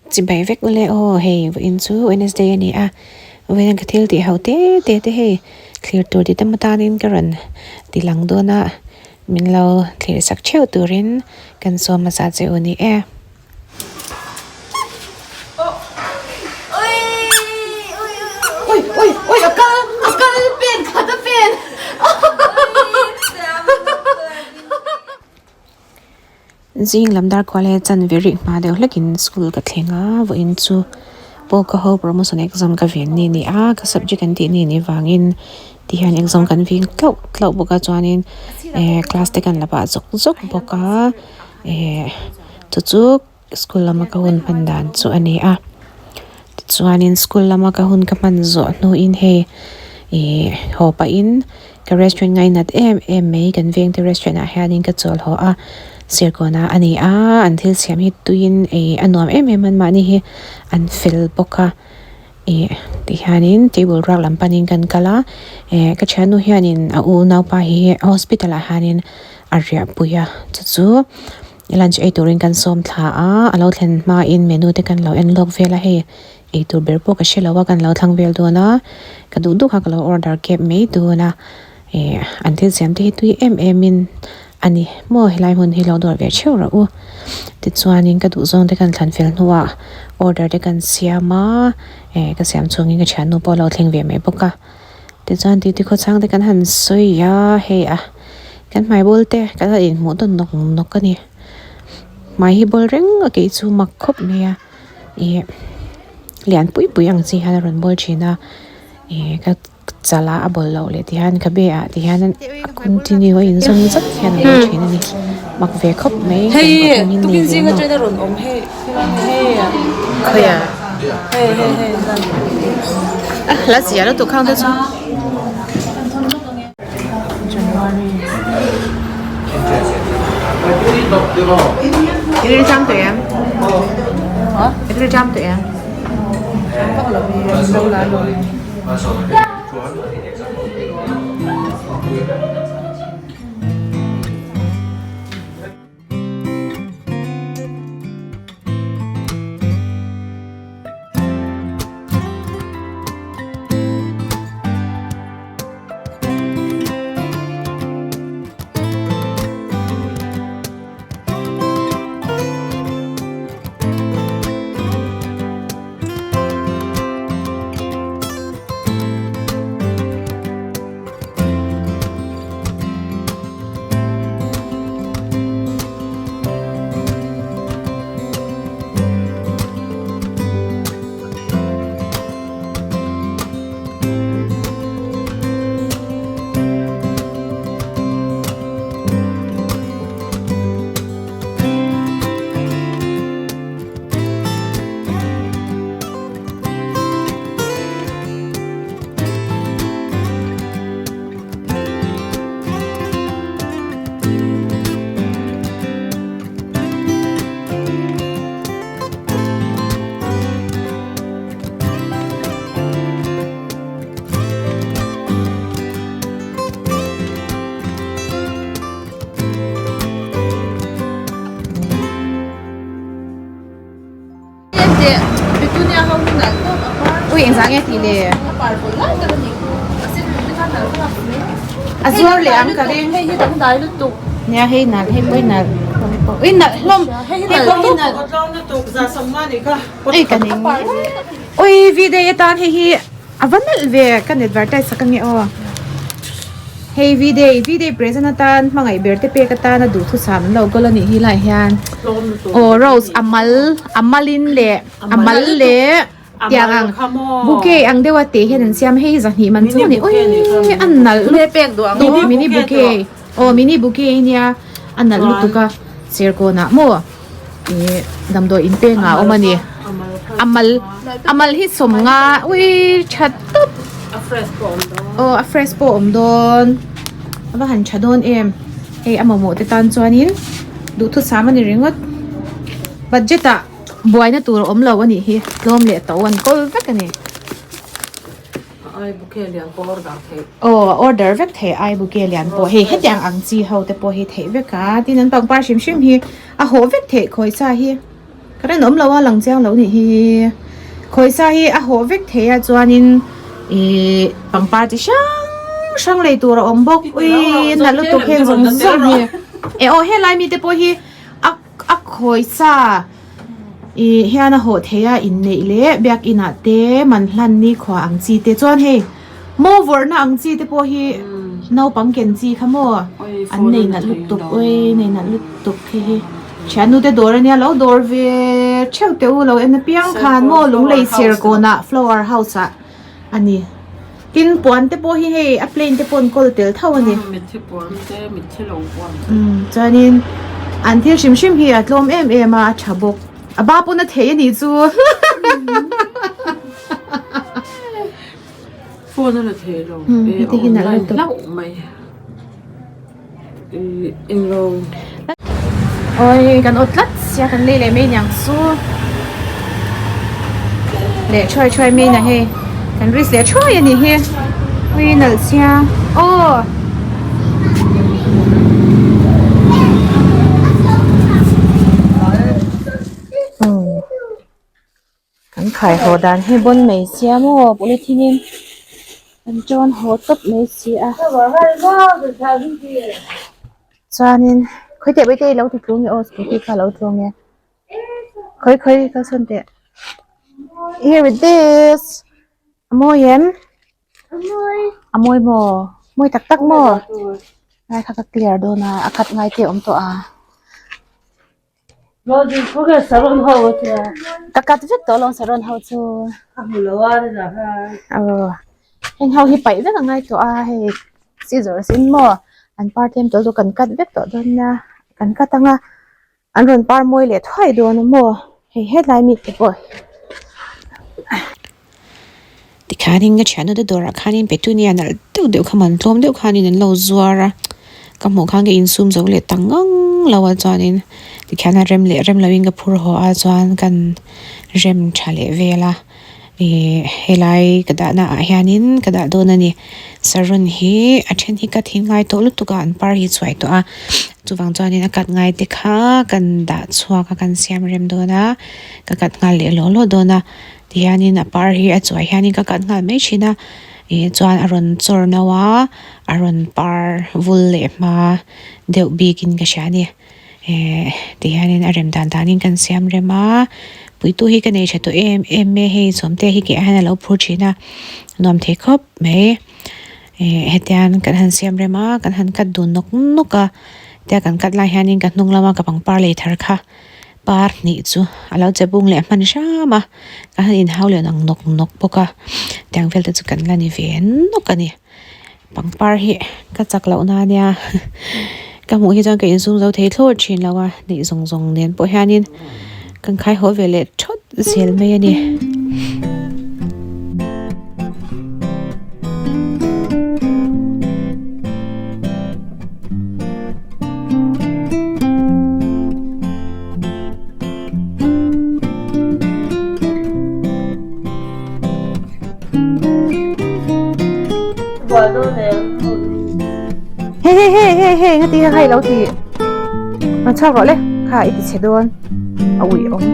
Chibai vek ule aw hei vawiin chu Wednesday a ni a, vawiin ka thil tih ho te te te hei thlir tur ti tam atanin ka rawn ti lang dawn a, min lo thlir sak theuh turin kan sawm hmasa che u ni e. Zing lam dar kual he chan ve rih hma deuh hlekin school ka thleng a vawiin chu pawh ka ho promotion exam ka ven ni ni a ka subject an tih ni ni vangin ti hian exam kan veng tlauh tlauh bawk a chuanin eh class te kan la pah zawk zawk bawk a eh chu chu school lama ka hun hman dan chu a ni a tichuanin school lama ka hun ka hman zawh hnuin hei ih haw pahin ka restaurant ngainat em em mai kan veng te restaurant ah hianin ka chawl haw a serkawn ah a ni a an thil siam hi tuiin ih a nuam em em a mahni hi an fel bawk a ih tihianin table ruak lam panin kan kal a eh ka thiannu hianin a unaupa hi hospital ah hianin a riahpui a chu chu. Lunch ei turin kan sawm thla a, a lo thlen hmain menu te kan lo en lawk vel a hei eitur ber pawh ka hre lo a kan lo thlang vel dawn a, ka duh duh kha ka lo order kep mai dawn a, ih an thil siam te hi tui em em in a ni maw helai hmun hi lo dawr ve theuh rawh u tichuanin ka duh zawng te kan thlan fel hnuah order te kan siam a, eh ka siam chhungin ka thiannu pawh a lo thleng ve mai bawk a. Tichuan titi khawchhang te kan han sawi a hei a kan hmai bawl te kan han inhmuh tawn nawk nawk a ni hmai hi bawl reng a kei chu mak khawp mai a ih lian pui pui ang chi hian a rawn bawl thin a ih ka chala a bawl loh leh tihian ka be ah ti hian a continue a inzawm zat hian a bawl thin a ni mak ve khawp mai kan kawng in nei ve maw. La zia lutuk khang te chu. I ri cham tawh em? I ri cham tawh em? Ui engzah nge tih le? A zuar leh ang ka ring. Hei hi dangdai lutuk. Nia hei nalh hei pawh hi nalh. Ui nalh hlawm. Hei hi nalh lutuk. Ui ka ning. Ui video atan hei hi A va nalh ve, kan advertise sak ange aw. Hei V-day, V-day present atan hmangaih ber te pek atan a duhthusam an lo kawl a nih hi lai hian. Aw rose a mal, a malin leh a mal leh tiang ang bouquet ang deuha teh hian an siam hei zahnih man chu a ni ui a nalh lutuk mini bouquet aw mini bouquet ania a nalh lutuk a serkawnah maw. Ih damdawi in pengah a awm a ni a mal a mal hi sawmnga ui tha tawp a fresh pawh a awm dawn aw a fresh pawh a awm dawn a va han tha dawn em hei a mamawh te tan chuanin duhthusam a ni ringawt budget ah buaina tur a awm lo a nih hi tlawm leh to an kawl vek a ni. Ai bouquet lian pawh order theih. Aw order vek theih ai bouquet lian pawh hei hetiang ang chi ho te pawh hi theih vek a tin an pangpar hrim hrim hi a hawh vek theih khawi sa hi. Current awm lo a lang chiang lo nih hi khawisa hi a hawh vek thei a chuanin ihh pangpar chi hrang hrang lei tur a awm bawk ui nalh lutuk heng zawng zawng hi eh aw helai mite pawh hi a a khawisa ih hian a hawh thei a inneih leh biakin ah te man hlan ni khua ang chi te chuan hei mo vawrhna ang chi te pawh hi naupang ken chi kha maw an nei nalh lutuk ui nei nalh lutuk khi hi thiannu te dawr ania lo dawr ve theuh teh u lo en apiang khan maw lunglei chher kawnah flower house ah a ni tin puan te pawh hi hei a plane te pawh an kawl tel tho a ni chuanin an thil hrim hrim hi a tlawm em em a a tha bawk a ba pawn a thei a nih chu. Phone a la thei lo e a online hlauh mai ih englo. Awi kan awt tlat sia kan lei leh mai niang chu leh thuai thuai mai na hei kan risk leh thuai a nih hi ui nalh sia aw. Kan khai haw dan hi bawn mai sia maw polythene in kan tawn haw tawp mai si a chuanin khawi teh bawihtei lo ti tlung e aw scooty kha a lo tlung e khawi khawi ka sawn teh here it is a mawi em a mawi maw mawi tak tak maw lai kha ka clear dawn a a khat ngai te a awm tawh a. Ka cut vek tawh alawm saron ho chu aw heng ho hi paih vek a ngai tawh a hei scissors in maw an par tlem tawh chu kan cut vek tawh dawn nia kan cut ang a an rawn par mawi leh thuai dawn a maw hei hetlai mi te pawh. Tikhanin ka thiannu te dawrah khanin petunia nalh deuh deuh kha man tlawm deuh khanin an lo zuar a ka hmuh khan ka insum zo leh ta ngang lo a chuanin tikhian a rem leh rem loin ka phur haw a chuan kan rem tha leh vel a ih helai ka dahna ah hianin ka dah dawn a ni saron hi a then hi ka thin ngai tawh lutuk a an par hi chhuai tawh a chuvang chuanin a cut ngai te kha kan dah chhuak a kan siam rem dawn a ka cut nghal leh law law dawn a. Tihianin a par hi a chuai hianin ka cut nghal mai thin a ih chuan a rawn chawr no a a rawn par vul leh hma deuh bikin ka hria a ni eh tihianin a rem dan danin kan siam rem a puitu hi ka nei tha tawh em em mai a hei sawmte hi keh hian a lo phur thin a nuam thei khawp mai eh hetiang kan han siam rem a kan han cut dun nawk nawk a tia kan cut lai hianin ka hnung lama ka pangpar lei thar kha. Par hnih chu a lo che bung leh hman hram a, ka han inhau leh ang nawk nawk bawk a, tiang vel te chu kan la ni ve nawk a ni. Pangpar hi ka chak loh na ania ka hmuh hi chuan ka insum zo thei thlawt thin lo a, neih zawng zawng nen pawh hianin kan khai haw ve leh thawt zel mai a ni. Hei hei hei hei hei nga ti kha i lo ti rawn chhuak rawh le kha i ti chhe dawn a ui awm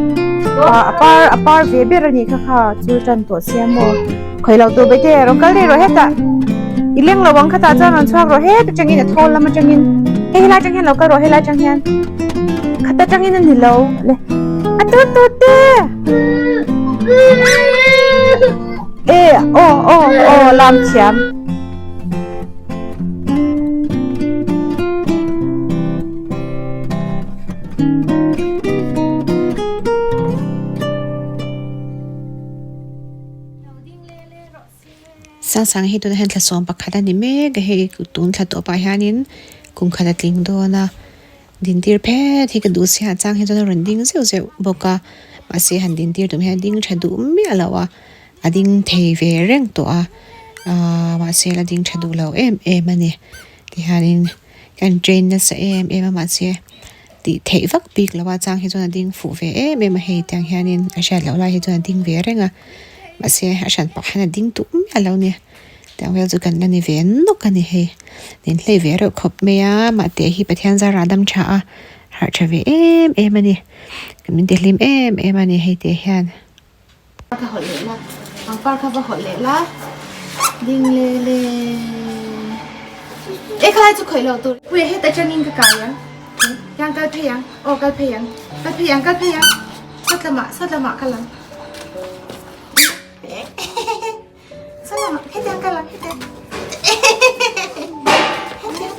a par a par ve ber a nih kha kha chu tan tawh sia maw khawi lo tur baite rawn kal daih rawh hetah i leng lo ang khatah chuan rawn chhuak rawh het atangin a thawl lam atangin hei helai atang hian lo kal rawh helai atang hian khat atangin a ni lo le a tu tu te e aw aw aw lam thiam. Sangsang hi tunah hian thla sawm pakhat a ni mek a hei tun thla tawh pah hianin kum khat a tling dawn a dintir phet hi ka duh sia a chang hi chuan a rawn ding zeuh zeuh bawk a mahse han dintir tum hian a ding tha duh miah lo a a ding thei ve reng tawh a ahh mahse la ding tha duh lo em em a ni tihianin kan train nasa em em a mahse. Tih theih vak bik lo a chang hi chuan a ding fuh ve em em a hei tiang hianin a hriat loh lai hi chuan a ding ve reng a mahse a hran pah hian a ding duh miah lo a ni tiang vel chu kan la ni ve nawk a ni hei min hlei ve reuh khawp mai a mahte hi Pathian zara a dam tha a harh tha ve em em a ni. Min ti hlim em em a ni hei tih hian. Ka hawlh leh la, pangpar kha va hawlh leh la, ding le le. E khalai chu khawih loh tur. Puia heta tangin ka kai ang, yang kal phei ang, aw kal phei ang, kal phei ang, kal phei ang, sawt lamah, sawt lamah kal ang. Sawt lamah, hetiang kal ang, hetiang. Hetiang,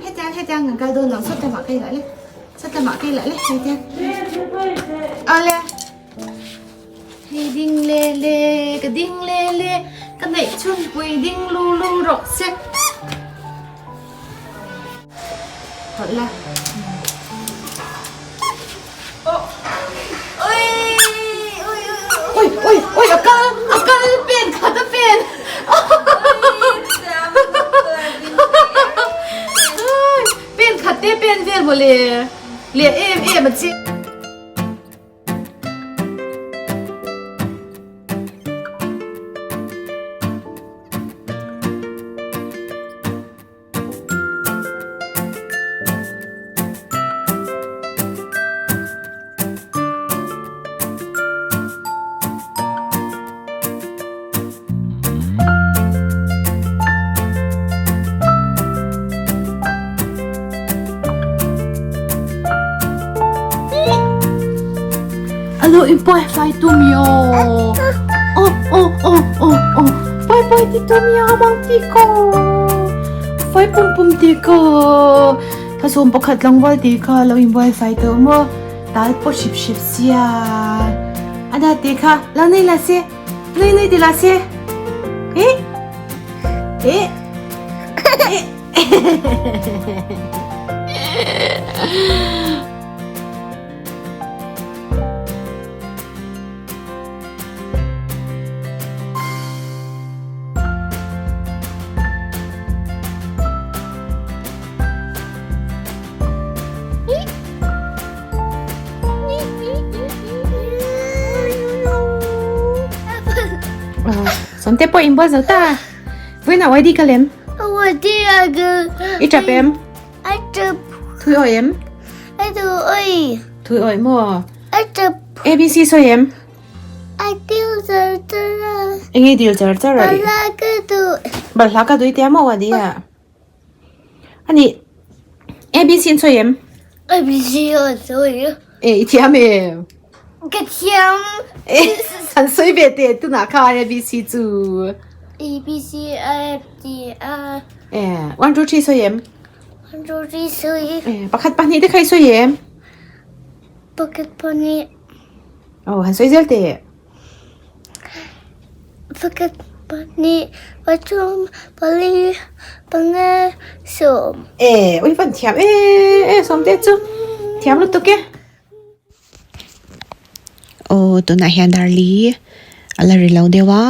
hetiang, hetiang kan kal dawn lo, sawt lamah ka ilah le, sawt lamah ka ilah le, hetiang. Awle. Hei ding le le, ka ding le le, ka neih chhunpui ding lu lu rawh se. Hawlh la. Ui ui ui a kal a kal pen khat a pen. Pen khat te pen vel mawle. Leh em em a chi. Alo in poi fai tu mio. Oh oh oh oh oh. Poi poi ti tu mio mang ti ko. Fai pum pum ti ko. Tha som pakhat langwal ti kha lo in buai fai to mo. Tal po ship ship sia. Ana ti kha lo nei la se. Nei nei ti la se. Eh. Eh. Eh. Sawmte pawh in bual zo ta. Vawiinah uai di ka lem. I tap em? Thui awi em? Thui awi maw? ABC sawi em? Enge dil char char a? Balhla ka duh i tia maw a di a? Ani ABC an sawi em? ABC an sawi. E i thiam em? Ka thiam. E an sawi ve teh tunah khan ABC chu. ABC A F G A. E 1 2 3 sawi em? 1 2 3 sawi. E pakhat pahnih te kha i sawi em? Pakhat pahnih. Oh han sawi zel teh. Pakhat pahnih pathum pali panga sawm. E ui van thiam e e sawm te chu thiam lutuk e. Aw tunah hian darli a la ri lo deuh a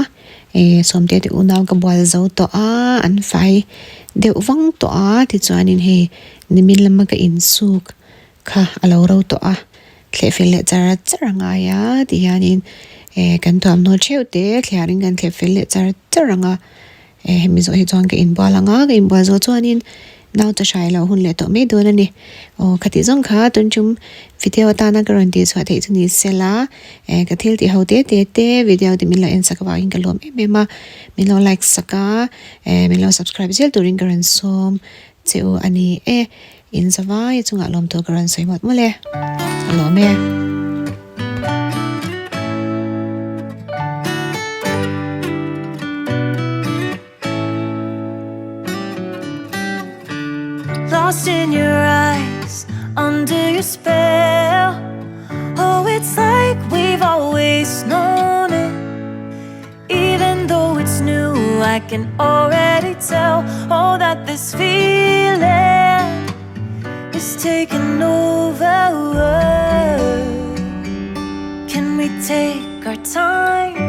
e sawmte te unau ka bual zo tawh a an fai deuh vang tawh a tichuanin hei nimin lama ka insuk kha a lo ro tawh a thleh fel leh char char a ngai a ti hianin eh kan thuamhnaw theuh te thliarin kan thleh fel leh char char ang a eh hemi zawh hi chuan ka inbual ang a ka inbual zawh chuanin nau cha hrai loh hun leh tawh mai dawn a ni aw khati zawng kha tun tum video atana ka rawn tih chhuah theih chu ni sela eh ka thil tih ho te te te video te min lo en sak avangin ka lawm em em a min lo like sak a eh min lo subscribe zel turin ka rawn sawm che u a ni e. In zavai chungah lawmthu ka rawn sawi mawlh mawlh e. A lawm e. Lost in your eyes, under your spell Oh, it's like we've always known it Even though it's new, I can already tell Oh, that this feeling is taking over Can we take our time?